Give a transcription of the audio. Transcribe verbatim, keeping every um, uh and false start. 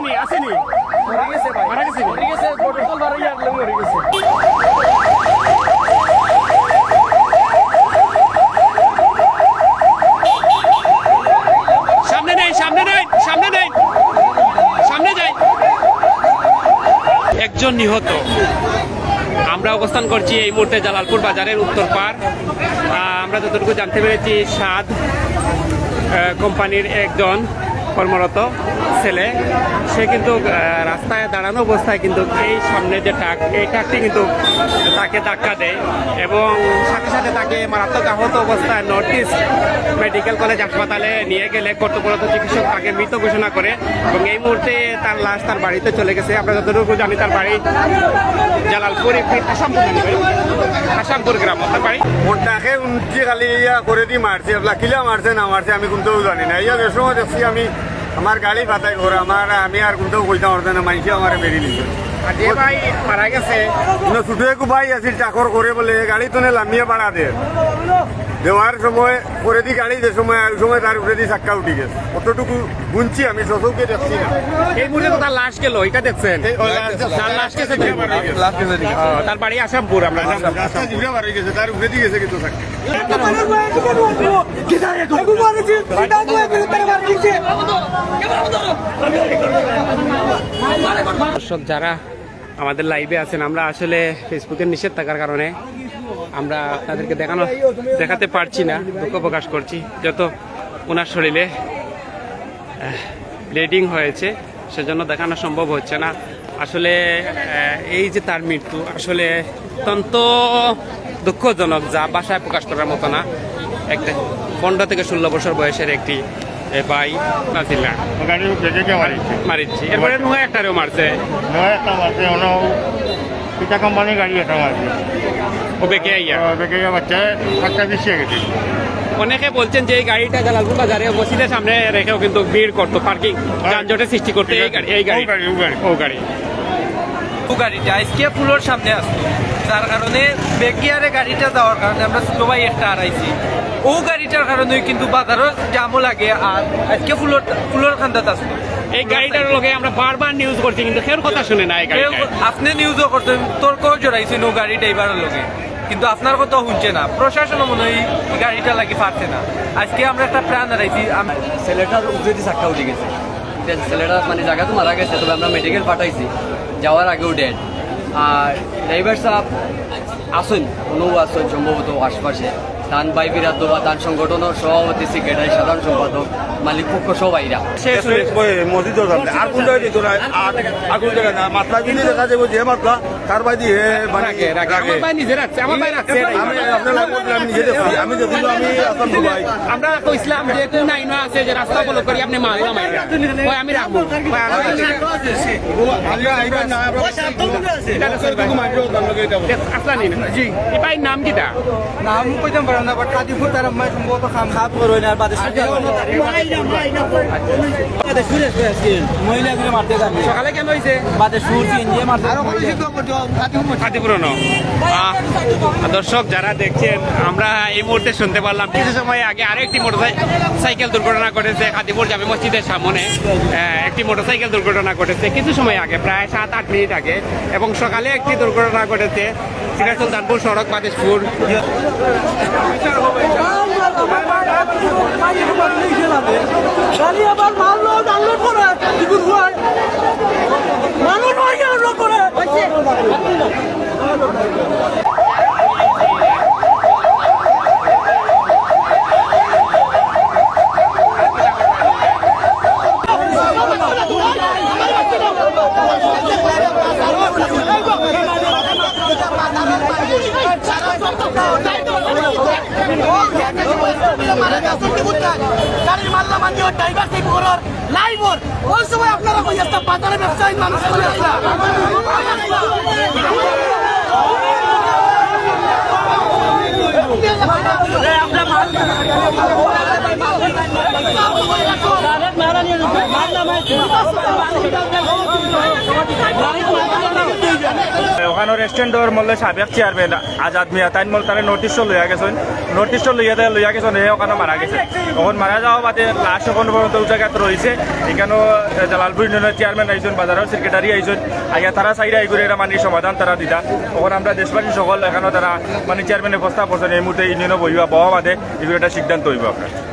আসেনি। মরে গেছে ভাই। মারা গেছে? মরে গেছে, মোটরসাইকেল বাড়াইয়া আনলে মরে গেছে। সামনে নেই, সামনে নেই, সামনে নেই, সামনে যাই। একজন নিহত। আমরা অবস্থান করছি এই মুহূর্তে জালালপুর বাজারের উত্তর পাড়। আহ, আমরা যতটুকু জানতে পেরেছি, সাদ, আহ, কোম্পানির একজন কর্মরত ছেলে, সে কিন্তু, আহ, রাস্তায় দাঁড়ানো অবস্থায় কিন্তু এই সামনে যে ট্রাক, এই ট্রাকটি কিন্তু তাকে ধাক্কা দেয় এবং সাথে সাথে তাকে মারাত্মক আহত অবস্থায় নর্থ ইস্ট মেডিকেল কলেজ হাসপাতালে নিয়ে গেলে কর্তব্যরত চিকিৎসক তাকে মৃত ঘোষণা করে এবং এই মুহূর্তে তার লাশ তার বাড়িতে চলে গেছে। আমরা যতটুকু জানি, তার বাড়ি জালালপুর, একটি আসামপুর নাকি ভাই? আসামপুর গ্রাম, তার বাড়ি। ওটাকে উনকি খালি ইয়া করে দি মারছে, এবলা কিলা মারছে না মারছে আমি কুন্তাউ জানি না। ইয়া যে সময় দেখছি আমি, আমার গাড়ি ফাতাই করে, আমার, আমি আর কুন্তাউ কইতাম পারতাম না, মাইনষে আমারে মেরি নিছে। আর যে ভাই মারা গেছে? ইনো ছুটু একু ভাই আছিল, চাকর করে বলে, গাড়ি তনে লামিয়া বাড়া দে। দেওয়ার সময় করে দি গাড়ি যে সময়, ওই সময় তার উপরে দি চাক্কা উঠি গেছে। অতটুকু হুনছি আমি, সচক্ষে দেখছি না। এই মুহূর্তে তো তার লাশ গেল, এটা দেখছেন? এই, ও লাশ গেছে। তার লাশ গেছে তো? লাশ গেছে, ঠিক আছে। ও, তার বাড়ি আসামপুর, আমরা আসাম। রাস্তা জিবরা বার হয়ে গেছে, তার উপরে দি গেছে কিন্তু চাক্কা। দর্শক যারা আমাদের লাইভে আছেন, আমরা আসলে ফেসবুকের নিষেধ থাকার কারণে আমরা আপনাদেরকে দেখানো, দেখাতে পারছি না, দুঃখ প্রকাশ করছি। যত ওনার শরীরে, আহ, ব্লিডিং হয়েছে, সেজন্য দেখানো সম্ভব হচ্ছে না। আসলে, আহ, এই যে তার মৃত্যু, আসলে অত্যন্ত দুঃখজনক, যা ভাষায় প্রকাশ করার মতো না। একটা পনেরো থেকে ষোলো বছর বয়সের একটি, এ, ভাই, নাজিলা। গাড়ি ব্রেকে গিয়া মারিছে। মারিছে। এরপরে নয়া একটারেও মারছে। নয়া একটা মারছে, ওনাও পিতা কোম্পানির গাড়ি একটা মারছে। ও বেঁকে আইয়া? ও বেঁকে আইয়া বাচ্চা, বাচ্চা পিছিয়ে গেছে। অনেকে বলছেন যে এই গাড়িটা জালালপুর বাজারে মসজিদের সামনে রেখেও কিন্তু ভিড় করতো, পার্কিং, হ্যাঁ। যানজটের সৃষ্টি করতে এই গাড়ি, এই গাড়ি। ও গাড়ি, ও গাড়ি। ও গাড়ি। ও গাড়িটা আজকে ফুলর সামনে আসতো, যার কারণে বেকিয়ারে গাড়িটা যাওয়ার কারণে আমরা ছোট ভাই একটা হারাইছি। ও গাড়িটার কারণে কিন্তু বাজারও জামও লাগে, আর আজকে ফুলর, ফুলর খান্দাত আসতো। এই গাড়িটার লগে আমরা বারবার নিউজ করছি, কিন্তু কেউর কথা শুনে না এই গাড়িটা। আপনি নিউজও করছেন, তর্কও জড়াইছেন ও গাড়ি ড্রাইভারের লগে, কিন্তু আপনার কথা শুনছে না। প্রশাসনও মনে হয় এই গাড়িটা লাগি পারছে না। আজকে আমরা একটা প্রাণ হারাইছি। আম- ছেলেটার উপরেদি চাক্কা উঠি গেছে। ছেলেটা মানে জাগাত মারা গেছে, তবে আমরা মেডিকেল পাঠাইছি, যাওয়ার আগেও ডেড। আর ড্রাইভার সাহেব আছেন, কোনো আছেন সম্ভবত আশপাশে। তান ভাই বিরাট দোবা, তান সংগঠনের সভাপতি, সেক্রেটারি, সাধারণ সম্পাদক, মালিক পক্ষ সব আইরা। শেষ হয়ে ওই মসজিদও যাবে। আর কোন জায়গায় যেত না, আর, আর কোন জায়গায় না। মাতলা যদি দেখা যাবে যে মাতলা, তার বাদে হে মানে রাখে, রাখে। রাখে। আমার ভাই নিজে রাখছে, আমার ভাই রাখছে, এটাই। আমি আপনার লাইভ করলাম, আমি নিজে দেখছি। আমি দেখছি, আমি আসলাম দুবাই। আমরা কইছিলাম যে কোন আইন আছে যে রাস্তা ব্লক করি আপনি মারলাম আইরা। ওই আমি রাখবো। ওই আমি রাখবো। ও, আইবা, আইবা না, আমরা এটা তো সব কিছু মারবে, ওর লগে এটা বলবো। আসলানি না। জি। এই ভাইর নাম কিতা? নাম কইতাম পারলাম না, but কাদিপুর তার আম্মায় সম্ভবত খাম খাপ করো না, আর বাদে সুজা করো। মহিলা গুলো মারতে জানে। সকালে কেন হইছে? বাদে সুর সিএনজি মারতে আরো কোনো সিদ্ধ করতে হবে, কাদিপুর মধ্যে। কাদিপুর ন। আহ, দর্শক যারা দেখছেন, আমরা এই মুহূর্তে শুনতে পারলাম কিছু সময় আগে আরো একটি মোটরসাই-, সাইকেল দুর্ঘটনা ঘটেছে কাদিপুর জামে মসজিদের সামনে। আহ, একটি মোটরসাইকেল দুর্ঘটনা ঘটেছে কিছু সময় আগে, প্রায় সাত আট মিনিট আগে, এবং সকালে একটি দুর্ঘটনা ঘটেছে সিরাজ সুলতানপুর সড়ক বাদেশপুর। খালি আবার মারলো, ডাউনলোড করে, ইগুর হয়। মানুষ হয় কেন লোক করে? গাড়ির মাল্লা মান্দি ওর ড্রাইভার সেই পুকুরর লাইভ ওর। ওই সময় আপনারা কই আসতা বাজারে ব্যবসায়ী মানুষ কই আসতা? ওখানো রেস্টুরেন্টর মল্লে সাবেক চেয়ারম্যান আজাদ মিয়া, তাইন মল তারে নোটিশও লইয়া গেছইন। নোটিশও লইয়া দে-, লইয়া গেছইন, হে ওখানো মারা গেছে। অখন মারা যাওয়া বাদে লাশ অখন পর্যন্ত অউ জাগাত রইছে। এখানো, এ, জালালপুর ইউনিয়নর চেয়ারম্যান আইছইন, বাজারর সেক্রেটারি আইছইন, আইয়া তারা চাইরা ইগুরে এরা মানি সমাধান তারা দিতা। অখন আমরা দেশবাসী সকল এখানো তারা মানি চেয়ারম্যানে প্রস্তাব করছইন, এই মুহূর্তে ইউনিয়নো বইবা, বওয়া বাদে ইগুরে একটা সিদ্ধান্ত অইবো আপনার।